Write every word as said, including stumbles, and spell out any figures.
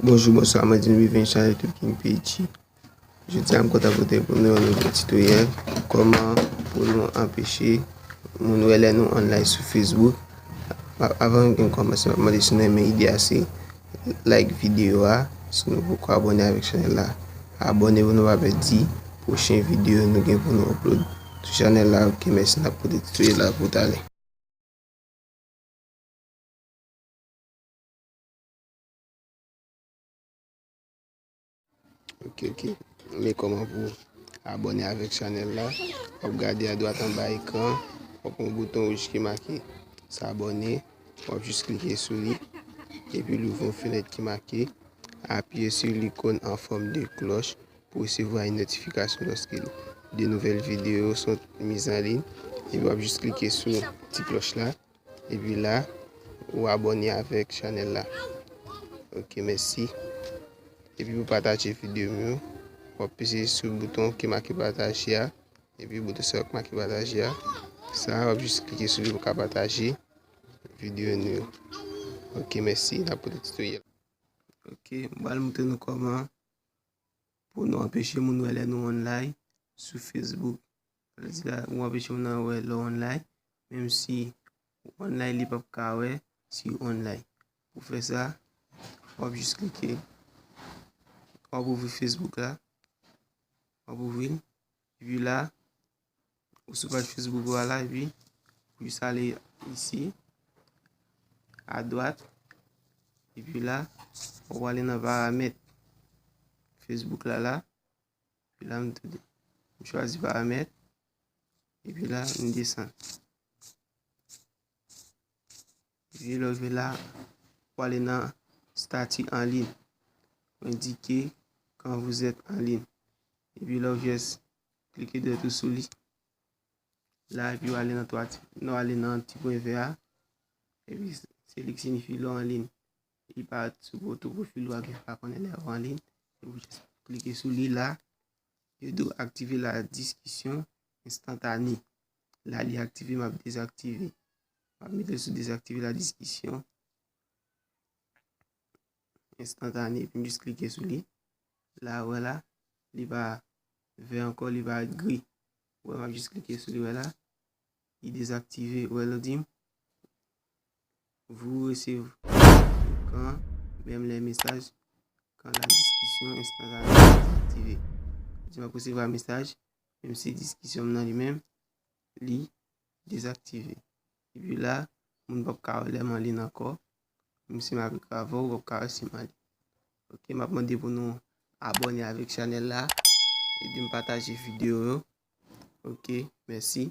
Bonjou, bonswa, mwen di nou byenveni sou chanèl YouTube King P H. Jodi a, m kontan pote pou nou yon nouvo titoryèl, kòman pou nou anpeche moun wè lè nou online sou Facebook. Avan m gen kòmanse, m ap mande si nou renmen ide a, se like videyo a. Si nou poko abòne avèk chanèl la, abòne pou nou pa pèdi pwochen videyo nou gen pou nou upload sou chanèl la. Ok, mèsi, n ap pote titoryèl la pou talè. Ok, ok. Men kòman pou abòne avèk chanèl la. W ap gade adwat anba ekran, w ap wè yon bouton wouj ki make s'abonner. W ap jis klike sou li. Epi l ouvri yon fenèt ki make appuyer sur l'icône en forme de cloche pour recevoir une notification lorsque de nouvelles vidéos sont mises en ligne. Epi w ap jis klike sou ti klòch la. Epi la, ou abòne avèk chanèl la. Ok, mèsi. Epi pou pataje videyo m yo, w ap peze sou bouton ki make pataje a. Epi bouton sa yo ki make pataje a. Sa, w ap jis klike sou li pou w ka pataje videyo nou yo. Ok, mèsi. N ap pote titoryèl. Ok, m pral montre nou kòman pou nou anpeche moun wè lè nou online sou Facebook. Sa vle di la, ou anpeche moun nan wè lè w online, menm si ou online, li p ap ka wè si ou online. Pou fè sa, w ap jis klike, w ap ouvri Facebook la, w ap ouvri l, epi la, ou sou paj Facebook ou a la, epi ou jis ale isi, adwat, epi la, ou ale nan paramèt Facebook la la, epi la, m tande. M chwazi paramèt, epi la, m desann. Epi lè w rive la, ou ale nan statut en ligne. Indiquez quand vous êtes en ligne. Epi la, ou jis klike dwèt ou sou li. La, epi w ale nan twa ti, non, w ale nan ti pwen vè a. Epi se li ki siyifi lè w anliy. Li parèt sou poto pwofil ou a, gen pa konnen lè w anliy. Epi w jis klike sou li la. Yo di w aktive la diskisyon enstantane. La, li aktive, m ap dezaktive. M ap mete l sou dezaktive la diskisyon enstantane, epi m jis klike sou li. La, ou wè la, li pa vè ankò, li pa gri. Ou wè, m ap jis klike sou li, wè la, li dezaktive. Ou wè, l di m, vous recevrez quand même les messages quand la discussion instantanée est activée. Li di m ap resevwa mesaj, menm si diskisyon m nan li menm, li dezaktive. Epi la, moun p ap ka wè lè m anliy ankò. Menm si m ap ekri avè w, ou p ap ka wè si m anliy. Ok, m ap mande pou nou abòne avèk chanèl la. Epi m pataje videyo yo. Ok, mèsi.